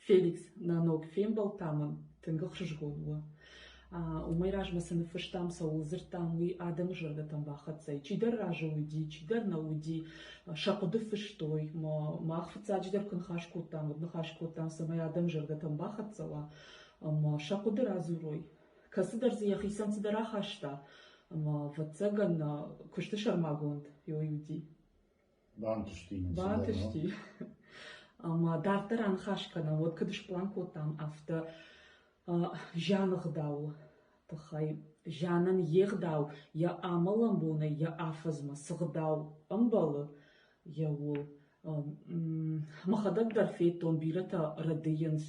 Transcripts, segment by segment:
Феликс, нӕ ног фембӕлд та мын тынг ӕхсызгон у. Уымӕй размӕ цы ныффыстам, цӕуыл дзырдтам, уый адӕмы зӕрдӕтӕм бахӕццӕ. Чидӕр разы уыди, чидӕр нӕ уыди, сӕ хъуыды фыстой. Мах фыццаджыдӕр куы ныхас кодтам, уӕд ныхас кодтам, цӕмӕй адӕмы зӕрдӕтӕм бахӕццӕ уа ӕмӕ сӕ хъуыды радзурой. Кӕцыдӕр дзы йӕхицӕн цыдӕр ахаста, ӕмӕ, ӕвӕццӕгӕн, куысты сӕрмагонд ёй уыди. Бантысти нын Бантысти. Ӕмӕ дарддӕр аныхас кӕнӕм, уӕд куыд сплан кодтам, афтӕ зианы гъдауы тыххӕй. Зианӕн йе гъдау, йӕ амӕлӕн бонӕй йӕ афӕдзмӕ цы гъдау ӕмбӕлы, йӕ уыл. Мӕхӕдӕг дӕр федтон, бирӕтӕ рӕдыйынц.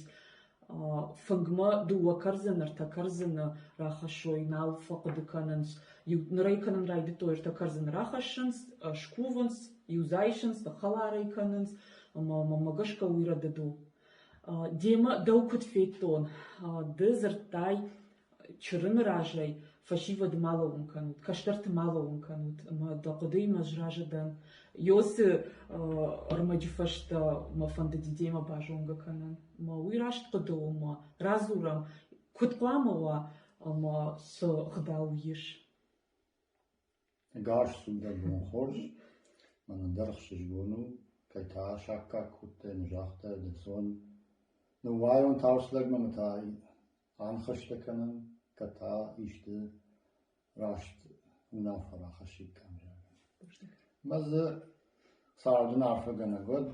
Фынгмӕ дыууӕ кӕрдзыны, ӕртӕ кӕрдзыны рахӕссой, нал фӕхъуыды кӕнынц. Иу нырӕй кӕнын райдыдтой, ӕртӕ кӕрдзыны рахӕссынц, скувынц, иу дзы айсынц, ныххӕларӕй кӕнынц, ӕмӕ мӕнмӕ гӕсгӕ уый рӕдыд у. Демӕ дӕу куыд федтон, ды дзырдтай чырыны разӕй фӕсивӕды ма лӕууын кӕнут, кӕстӕрты ма лӕууын кӕнут ӕмӕ дӕ хъуыдыимӕ ӕз разы дӕн. Ёсы ӕрмӕджы фӕстӕ мӕ фӕндыди демӕ базонгӕ кӕнын. Ӕмӕ уый раст хъуыды у ӕмӕ радзурӕм, куыд хъуамӕ уа ӕмӕ цы гъдау ис. Ӕгас цу дӕ бон хорз, мӕнӕн дӕр ӕхсызгон у, кӕй та саккаг кодтай ӕмӕ загътай дӕ Ныууайон тауслӕгмӕ ӕмӕ та аныхӕстӕ кӕнӕм, кӕд та исты раст уынаффӕ рахӕссиккам, зӕгъгӕ. Мӕ дзы царды арфӕгӕнӕг уӕд,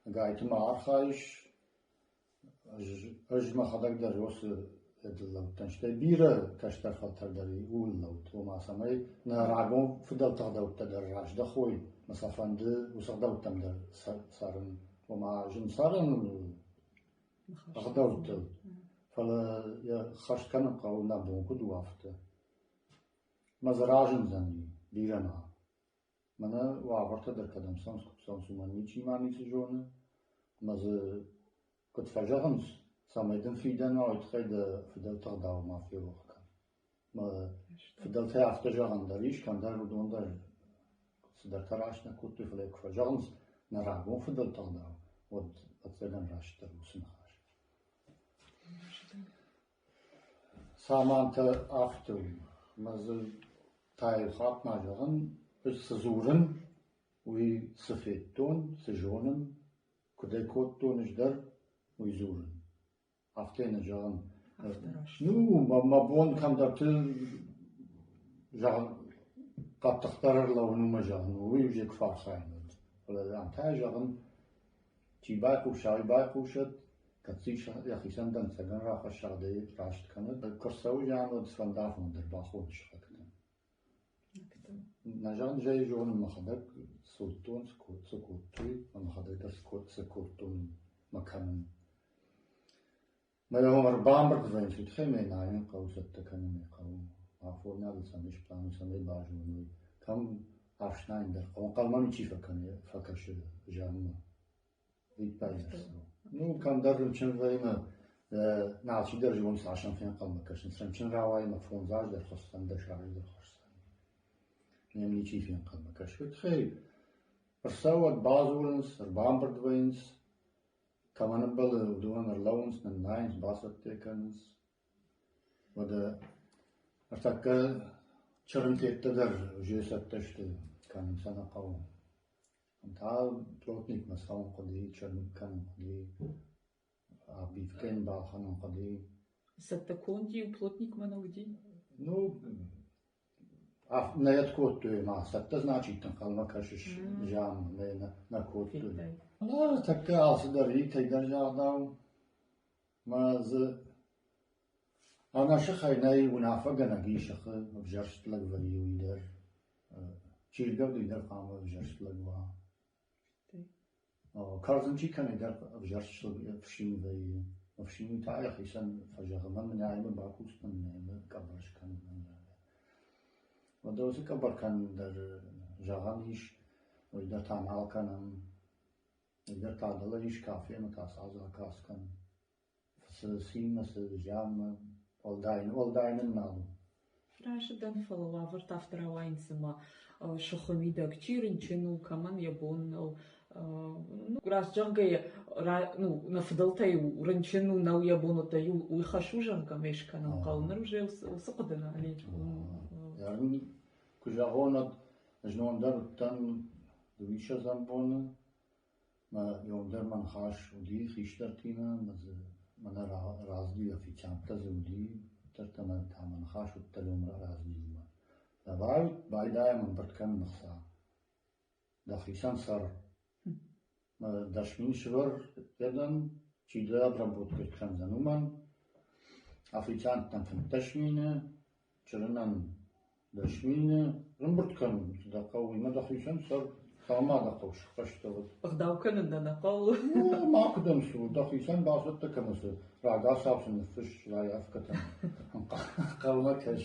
ӕгайтма архайыс, ӕз мӕхӕдӕг дӕр уыцы лӕудтӕн, стӕй бирӕ кӕстӕр фӕлтӕр дӕр ууыл лӕуд, ома цӕмӕй нӕ рагон фыдӕлты ӕгъдӕуттӕ дӕр раздӕхой, ӕмӕ сӕ фӕнды уыцы ӕгъдӕуттӕм дӕр цӕрын. Ома зын цӕрӕн у ӕгъдӕуттыл, фӕлӕ йӕ хӕст кӕнын хъӕуы, нӕ бон куыд у, афтӕ. Мӕ дзы разындзӕни бирӕ ма. Мӕнӕ уавӕртӕ дӕр кӕдӕм цӕуынц, куыд цӕуынц, уымӕн ничи ма ницы зоны. Ӕмӕ дзы куыд фӕзӕгъынц, цӕмӕй дын фидӕн уа, уый тыххӕй дӕ фыдӕлты ӕгъдау ма ферох кӕн. Мӕ фыдӕлтӕй афтӕ зӕгъӕн дӕр ис, кӕмдӕр уыдон дӕр цыдӕртӕ раст нӕ кодтой, фӕлӕ куы фӕзӕгъынц нӕ рагон фыдӕлты ӕгъдау, уӕд ӕцӕгӕн растдӕр уыцы ныхас. Самантӕ афтӕ у, ӕмӕ дзы та иу хатт ма зӕгъын, ӕз цы дзурын, уый цы федтон, цы зонын, куыд ӕй кодтон ӕз дӕр, уый дзурын. Афтӕ нӕ зӕгъын. Ну, мӕ бон кӕмдӕрты зӕгъын, хъӕддыхдӕр ӕрлӕууын уымӕ зӕгъын, уый уже куы фӕархайын уӕд. Фӕлӕ ам та зӕгъын, чи байхъуса, уый байхъусӕд, кӕд дзы йӕхицӕн дӕнцӕгӕн рахӕсса дӕ раст кӕнӕд. Куы рцӕуы зиан, уӕд цыфӕнды дӕр бахоны сыхӕгтӕм. Нӕ зӕгъын, зӕй зонын мӕхӕдӕг цы уыдтон, цы кодтой, мӕхӕдӕг дӕр цы кодтон мӕ кӕнын. Мӕ ӕрбамбырд вӕййынц, уый тыххӕй мӕ найын хъӕуы, цӕттӕ кӕнын ӕй хъӕуы. Афойнадыл цӕмӕй сплан, цӕмӕй базоной, кӕм ӕфснайын дӕр хъӕуы. Ӕнхъӕлмӕ ничи фӕкӕны, фӕкӕсы зианмӕ. Ну, кӕмдӕр рынчын вӕййы, алчидӕр зоны, цас ӕм фенхъӕлмӕ кӕсынц. Рынчын рауайы ӕмӕ фондз азы дӕр хуысдзӕн, дӕс азы дӕр хуысдзӕн. Нӕм ничи фенхъӕлмӕ кӕсы. Уый тыххӕй ӕрцӕуӕд, бадзурынц, ӕрбамбырд вӕййынц, кӕмӕн ӕмбӕлы, уыдонӕн ӕрлӕууынц, ныннайынц, бацӕттӕ кӕнынц. Уӕдӕ ӕртӕккӕ чырынтӕттӕ дӕр уже цӕттӕ сты, кӕнын сӕ нӕ хъӕуы. Та плотникмӕ цӕуын хъуыди, чырын кӕнын хъуыди, обивкӕйын балхӕнын хъуыди. Цӕттӕ конд-иу плотникмӕ нӕ уыди? Ну, нӕ йӕ кодтой ма цӕттӕ значит ӕнхъӕлмӕ кӕсыс зианмӕ нӕ нӕ кодтой. Ныртӕккӕ алцыдӕр и кӕйдӕр загъдау мӕ дзы ӕнӕ сыхӕй нӕй уынаффӕгӕнӕг и сыхы ӕвзӕрст лӕг вӕййы уый дӕр. Чи ргӕвдый дӕр хъуамӕ ӕвзӕрст лӕг уа. Кӕрдзын чи кӕны дӕр ӕвзӕрст ӕфсин вӕййы. Ӕфсин та йӕхицӕн фӕзӕгъы, мӕн мын аймӕ бакусдзӕн, мын аймӕ къӕбӕр скӕндзӕн. Уӕдӕ уыцы къӕбӕр кӕнын дӕр зӕгъӕн ис, уый дӕр та нал кӕнӕм. Уый дӕр та дӕлӕ ис кафе ӕмӕ та сӕ заказ кӕн. Цы цинмӕ, цы зианмӕ, уӕлдай, уӕлдай нын нал у. Разы дӕн, фӕлӕ уавӕртӕ афтӕ рауайынц, ӕмӕ сыхы мидӕг чи рынчын у, кӕмӕн йӕ бон нӕу. Ну, раст зӕгъгӕйӕ, Ну, нӕ фыдӕлтӕй-иу рынчын у, нӕу йӕ бон, уӕдта-иу уый хӕс у, зӕгъгӕ, ме скӕнын хъӕуы. Ныр уже уыцы хъуыды нал и. Куы зӕгъон, уӕд знон дӕр уыдтӕн дыууиссӕдзӕм боны. Мӕ ном дӕр мӕ ныхас уыди хистӕртимӕ, мӕ дзы мӕнӕ разди официанттӕ дзы уыди, куыддӕртӕ мӕ та мӕ ныхас уыдтӕ лом раздиимӕ. Давай байдайӕм ӕмбырд кӕнын ӕхца. Дӕхицӕн цӕр. Мӕ 10 000 сывӕр дӕн, чи дӕ обработкӕ кӕндзӕн, уымӕн. Официанттӕн 15 000, чырынӕн 10 000 ӕмбырд кӕнын дӕ хъӕуы, уымӕ дӕхицӕн цӕр, цалынмӕ дӕ хъӕуы сыхбӕстӕ уӕд. Ӕгъдау кӕнын дӕ нӕ хъӕуы. Макуыдӕм цу, дӕхицӕн бацӕттӕ кӕнын цы рагацау сын ныффысс заявкӕтӕм. Хъӕумӕ кӕс.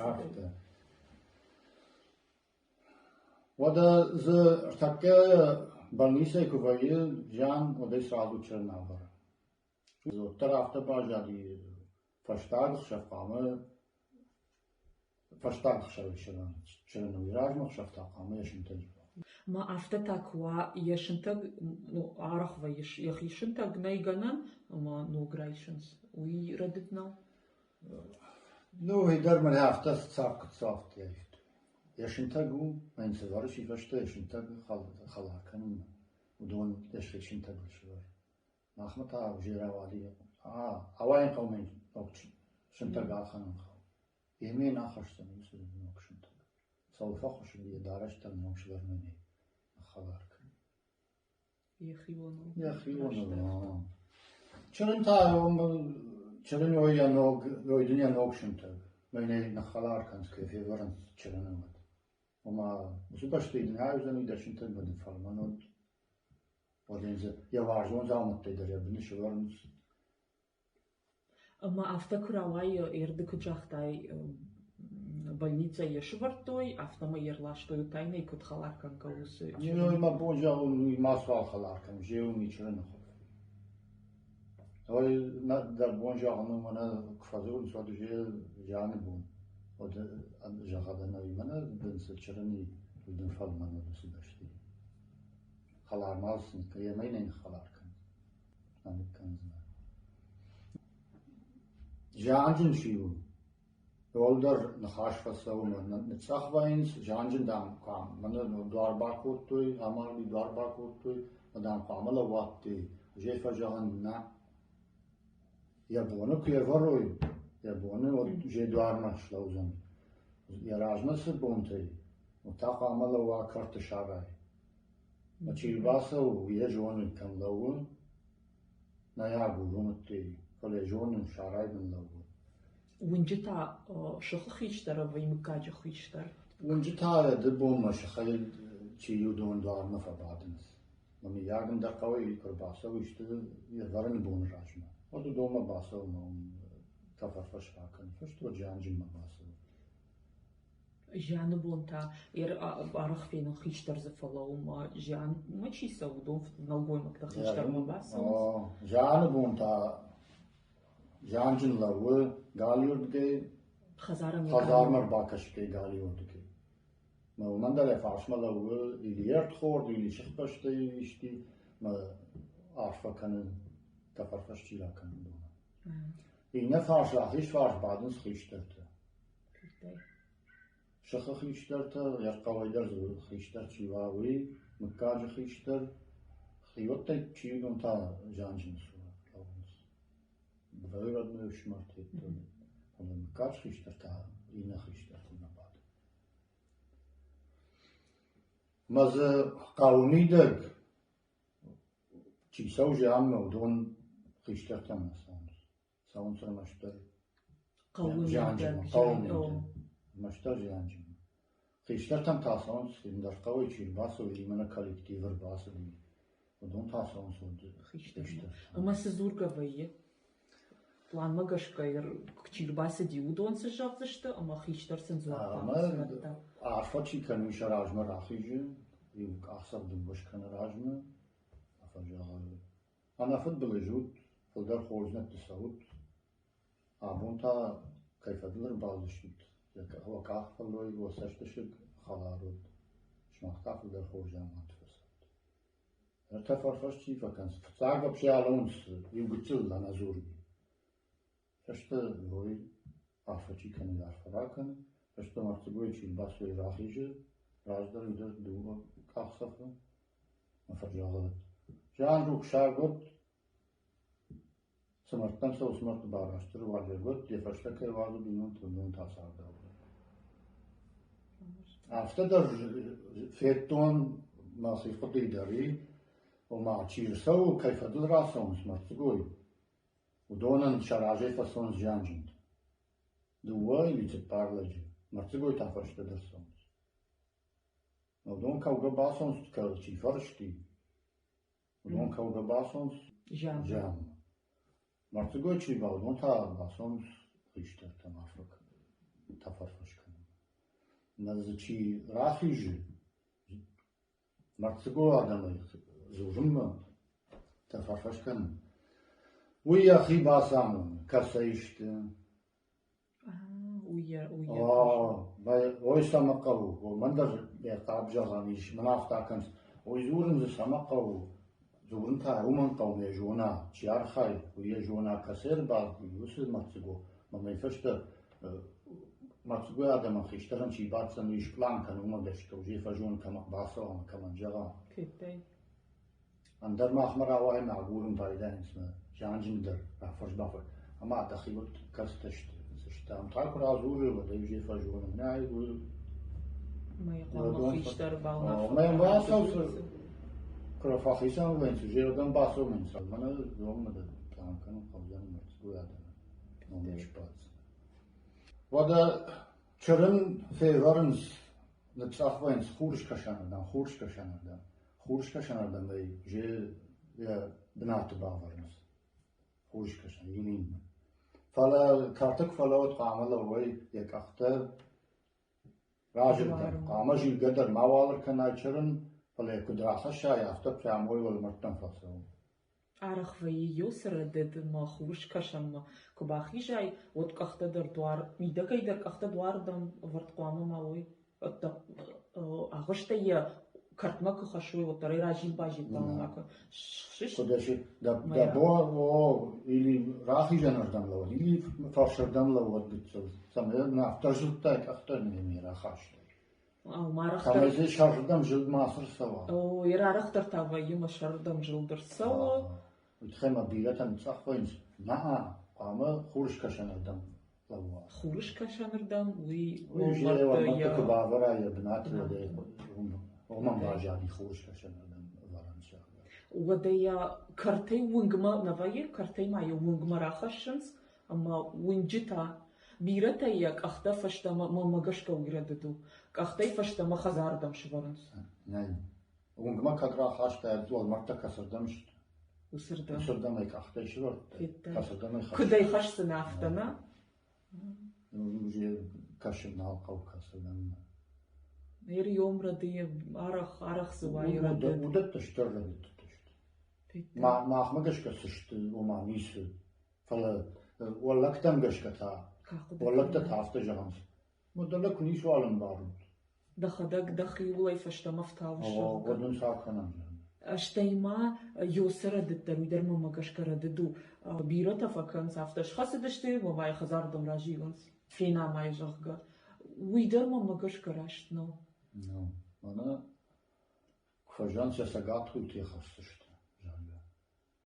Афтӕ. Уӕдӕ дзы ӕртӕккӕ больницӕйы куы вӕййы зиан, уӕд ӕй сразу чырын ӕвӕры. Уӕддӕр афтӕ баззади фӕстаг ӕхсӕв хъуамӕ фӕстаг ӕхсӕвы чырыны уый размӕ ӕхсӕв та хъуамӕ йӕ сынтӕджы уа. Ма афтӕ та куы уа, йӕ сынтӕг, ну, арӕх вӕййы, йӕхи сынтӕг нӕй гӕнӕн ӕмӕ ног райсынц. Уый рӕдыд нӕу? Ну, уый дӕр мын афтӕ цавд Йӕ сынтӕг у, мӕ йын цы вӕрыс, уый фӕстӕ йӕ сынтӕг хӕлар кӕнынмӕ. Уыдон йӕ сынтӕгыл сывӕр. Махмӕ та уже рауади, ауайын хъӕуы мӕ ног сынтӕг ӕлхӕнын хъӕуы. Йемӕ йын ахӕсдзӕн уыцы ног сынтӕг. Цӕуыл фӕхуыссыди йӕ дарӕстӕ ног сывӕрынӕн ныххӕлар кӕн. Йӕхионыл. Йӕхионыл. Чырын та чырын йӕ ног, йой дын йӕ ног сынтӕг. Мӕнӕ ныххӕлар кӕнц, кӕй февӕрынц чырыны уӕд. Ома уыцы бӕстӕйы дын ауыдзӕни дӕ сынтӕгмӕ дын фӕлмӕн уӕд. Уӕд ын дзы йӕ уарзон дзаумӕттӕй дӕр йӕ быны сӕвӕрынц. Ӕмӕ афтӕ куы рауайы, ӕрды куыд загътай, больницӕйы йӕ сывӕрдтой, афтӕмӕй йӕ ӕрластой тайнӕй куыд хӕлар кӕнгӕ уыцы чырын? Мӕ бон зӕгъын, уый мацуал хӕлар кӕн, зеуын ми чырыны хуылф. Ой, дӕ бон зӕгъын у, мӕнӕ куы фӕдзурынц, уӕд уже зианы бон. Уӕд зӕгъӕд ӕнӕуи мӕнӕ дын цы чырын и, уый дын фӕлмӕн уыд уыцы бӕсты. Хӕлар ма сын, йемӕ йын хӕлар кӕн. Нӕ ныккӕндзынӕ. Зианджын чи у, уӕлдӕр ныхас фӕцӕуы мӕ ныцъцъӕх вӕййынц, зианджын, дам, мӕнӕ дуар бакодтой, амарди, дуар бакодтой, мӕ, дам, хъуамӕ лӕууадтей. Ӕз ӕй фӕзӕгъын, нӕ. Йӕ боны куы ӕвӕрой, йӕ боны уӕд же дуармӕ слӕудзӕн. Йӕ размӕ цы бонтӕй, уӕд та хъуамӕ лӕууа кӕрты сарайы. Мӕ чи рбацӕуы, уый йӕ зоны, кӕм лӕууы, нӕ йӕ агурон ӕдде, фӕлӕ зонын, сарайы бын лӕууы. Уынджы та сыхы хистӕр ӕви мыггаджы хистӕр? Уынджы та ды бонмӕ сыхӕй чи уыдон дуармӕ фӕбадынц. Мӕ мыййаг ӕндӕр хъӕуӕй куы ӕрбацӕуы исты йе вӕрыны боны размӕ, уӕд уыдонмӕ бацӕуы ӕмӕ уым тӕфӕрфӕс ракӕны, фӕстӕ зианджынмӕ бацӕуы. Зианы бон та арӕх фенын хистӕр дзы фӕлӕууы зианмӕ чи цӕуы, уыдон нӕлгоймӕгтӕ хистӕрмӕ бацӕуынц. Зианы бон та зианджын лӕууы галиуырдыгӕй, хӕдзармӕ ӕрбакӕсгӕ галиуырдыгӕй. Мӕ уымӕн дӕр йӕ фарсмӕ лӕууы или ӕрдхорд, или сыхбӕстӕй исти, мӕ арфӕ кӕны, тӕфӕрфӕс чи ракӕны, уыдонӕн. Иннӕ фарс, рахиз фарс бадынц хистӕртӕ. Сыхы хистӕртӕ, йӕ хъӕуӕй дӕр дзы хистӕр чи уа, уый, мыггаджы хистӕр, хиуӕттӕй чи уыдон та зианджыны цур лӕууынц. Двоюродной ӕфсымӕртӕ фӕлӕ мыггаджы хистӕр та иннӕ хистӕртимӕ бады. Мӕ дзы хъӕуы мидӕг чи цӕуы зианмӕ, уыдон хистӕртӕм нӕ цӕуынц. Цӕуынц ӕрмӕстдӕр зианджынмӕ, хъӕуы мидӕг. Ӕрмӕстдӕр зианджынмӕ. Хистӕртӕм та цӕуынц, ӕндӕр хъӕуӕй чи ӕрбацӕуы, или мӕнӕ коллектив ӕрбацыди, уыдон та цӕуынц хистӕртӕм. Ӕмӕ цы дзургӕ вӕййы? Планмӕ гӕсгӕ чи рбацыди, уыдон цы зӕгъдзысты ӕмӕ хистӕр сын дзуапп хъуамӕ цы радта? Арфӕ чи кӕны, уый сӕ размӕ рахизы, иу къахдзӕф дыууӕ скӕны размӕ, фӕзӕгъы, ӕнӕфыдбылыз ут, фылдӕр хорздзинӕдты цӕут. Абон та кӕй фӕдыл ӕрбалдыстут, уӕ къах фӕллой, уӕ цӕстысыг хӕлар уӕд, сымах та фылдӕр хорз амӕлтты фӕцӕут. Тӕфӕрфӕс чи фӕкӕнынц, фыццаг вообще алӕууынц иу гыццыл ӕнӕдзургӕ. Фӕстӕ уый арфӕ чи кӕны, арфӕ ракӕны, фӕстӕ мӕрддзыгой чи бацӕуы рахизы, раздӕр дӕр дыууӕ къахдзӕфы мӕ фӕзӕгъы: Зиан рухсаг уӕд, цы мӕрдтӕм цӕуы, цы мӕрдты барастыр уазӕг уӕд, йӕ фӕстӕ кӕй уадзы бинонты, уыдон та цардау. Афтӕ дӕр федтон мӕхи хъуыдыйы дӕр, и, ома чи рцӕуы, кӕй фӕдыл рацӕуынц мӕрддзыгой, уыдонӕн сӕ разӕй фӕцӕуынц зианджынтӕ. Дыууӕ или цыппар лӕджы, мӕрддзыгой та фӕстӕдӕр цӕуынц. Уыдон кӕугӕ бацӕуынц, чи фӕрсти, уыдон кӕугӕ бацӕуынц зианмӕ. Мӕрддзыгой чи ба, уыдон та бацӕуынц хистӕртӕм Африкӕ тӕфӕрфӕс кӕнынмӕ. Нӕ дзы чи рахизы, мӕрддзыгой адӕмӕй дзурынмӕ, тӕфӕрфӕс кӕнын, уый йӕхи бацамоны, кӕцӕй сты. Ой, цӕмӕ хъӕуы, уымӕн дӕр йӕ хъӕб зӕгъӕн ис, мӕн афтӕ акӕнынц. Ой, дзурын дзы цӕмӕ хъӕуы, дзурын та уымӕн хъӕуы, йӕ зона, чи архайы, уый йӕ зона, кӕцы ӕрбадти, уыцы мӕрддзыго. Мӕ мӕй фӕстӕ мӕрддзыгой адӕмӕн хистӕрӕн чи баддзӕн, уый спълан кӕны, уымӕ гӕсгӕ уже фӕзоны, кӕмӕ бацӕуа ӕмӕ кӕмӕн зӕгъа. Федтай? Ӕндӕр махмӕ рауайын агурын байдайынц мӕ зианджын дӕр рафӕрс-бафӕрс. Ӕмӕ дӕхи уӕд кӕцытӕ сты? Сты. Ам та куы радзуры, уӕд ӕй уже фӕзоны. Нӕй, уый Мӕ хъуамӕ хистӕр бауынаффӕ Мӕ бацӕуы, куы фӕхицӕн вӕййынц, уже уырдӕм бацӕуынц. Мӕнӕ зонмӕ дӕр план кӕнын хъӕудзӕн мӕрддзыгой адӕмы номӕй сбаддзынӕ. Уӕдӕ чырын февӕрынц, ныцъцъӕх вӕййынц хурыскӕсӕнырдӕм, хурыскӕсӕнырдӕм. Хурыскӕсӕнырдӕм ӕй же йӕ бынаты бавӕрынц. Хурыскӕсӕн, июньмӕ. Фӕлӕ кӕрты куы фӕлӕууӕд хъуамӕ лӕууой йӕ къӕхтӕ разырдӕм. Хъуамӕ зилгӕ дӕр мауал ӕркӕнай чырын, фӕлӕ йӕ куыд рахӕссай, афтӕ прямой уӕлмӕрдтӕм фӕцӕуы. Арӕх вӕййы иу цырӕдыд ӕмӕ хурыскӕсӕнмӕ куы бахизай, уӕд къӕхтӕ дӕр дуар, мидӕгӕй дӕр къӕхтӕ дуарырдӕм ӕвӕрд хъуамӕ ма уой. Агъуыстӕй йӕ кӕртмӕ куы хӕссой, уӕддӕр ӕй разил-базил хъуамӕ макуы схсыст. Дӕ бон или рахизӕнырдӕм лӕууӕд, или фӕрсырдӕм лӕууӕд гыццыл, цӕмӕй афтӕ зылдтай къӕхтӕ не рахастай. Цӕмӕй дзы сӕрырдӕм зылд ма цы рцӕуа. О, йе рарӕхдӕр та вӕййы мӕ сӕрырдӕм зылд ӕрцӕуы. Уый тыххӕй ма бирӕтӕ ныцъцъӕх вӕййынц, нӕ, хъуамӕ хурыскӕсӕнырдӕм лӕууа. Хурыскӕсӕнырдӕм уый уӕлмӕрдты куы бавӕра йӕ бынаты, уӕд ӕй уымӕн баззади хурыскӕсӕнырдӕм ӕвӕрӕн, зӕгъгӕ. Уӕдӕ йӕ кӕртӕй уынгмӕ нӕ вӕййы, кӕртӕй ма йӕ уынгмӕ рахӕссынц, ӕмӕ уынджы та бирӕтӕ йӕ къӕхтӕ фӕстӕмӕ, мӕнмӕ гӕсгӕ уый рӕдыд у, къӕхтӕй фӕстӕмӕ хӕдзарырдӕм сывӕрынц. Нӕй. Уынгмӕ кӕд рахаста, уӕлмӕрдтӕ кӕцырдӕм сты? Уыцырдӕм. Уыцырдӕм ӕй къӕхтӕй сывӕрдтай. Кӕцырдӕм ӕй Куыд ӕй хӕсдзынӕ, афтӕ нӕ? Уже кӕсын нал хъӕуы кӕцырдӕм. Ӕриом рӕдыйы арӕх, арӕх дзы уайы рӕдыд. Уыдӕттӕ стыр рӕдыдтытӕ сты. Махмӕ гӕсгӕ цы сты, ома ницы. Фӕлӕ уӕллӕгтӕм гӕсгӕ та, уӕллӕгтӕ та афтӕ зӕгъынц, дӕлӕ куы ницуал ӕмбарут. Дӕхӕдӕг дӕхиуыл ӕй фӕстӕмӕ фтауыс, зӕгъгӕ. Уӕд ын цал кӕнӕм? Стӕй ма Йосы рӕдыд дӕр, уый дӕр мӕнмӕ гӕсгӕ рӕдыд у. Бирӕтӕ фӕкӕнынц афтӕ, схӕцыдысты, уӕвӕй хӕдзардӕм разилынц, фенӕм ӕй, зӕгъгӕ. Уый дӕр мӕнмӕ гӕсгӕ раст нӕу. Нӕу. Мӕнӕ куы фӕзӕн сӕ цӕгатгуылты хӕсдзысты.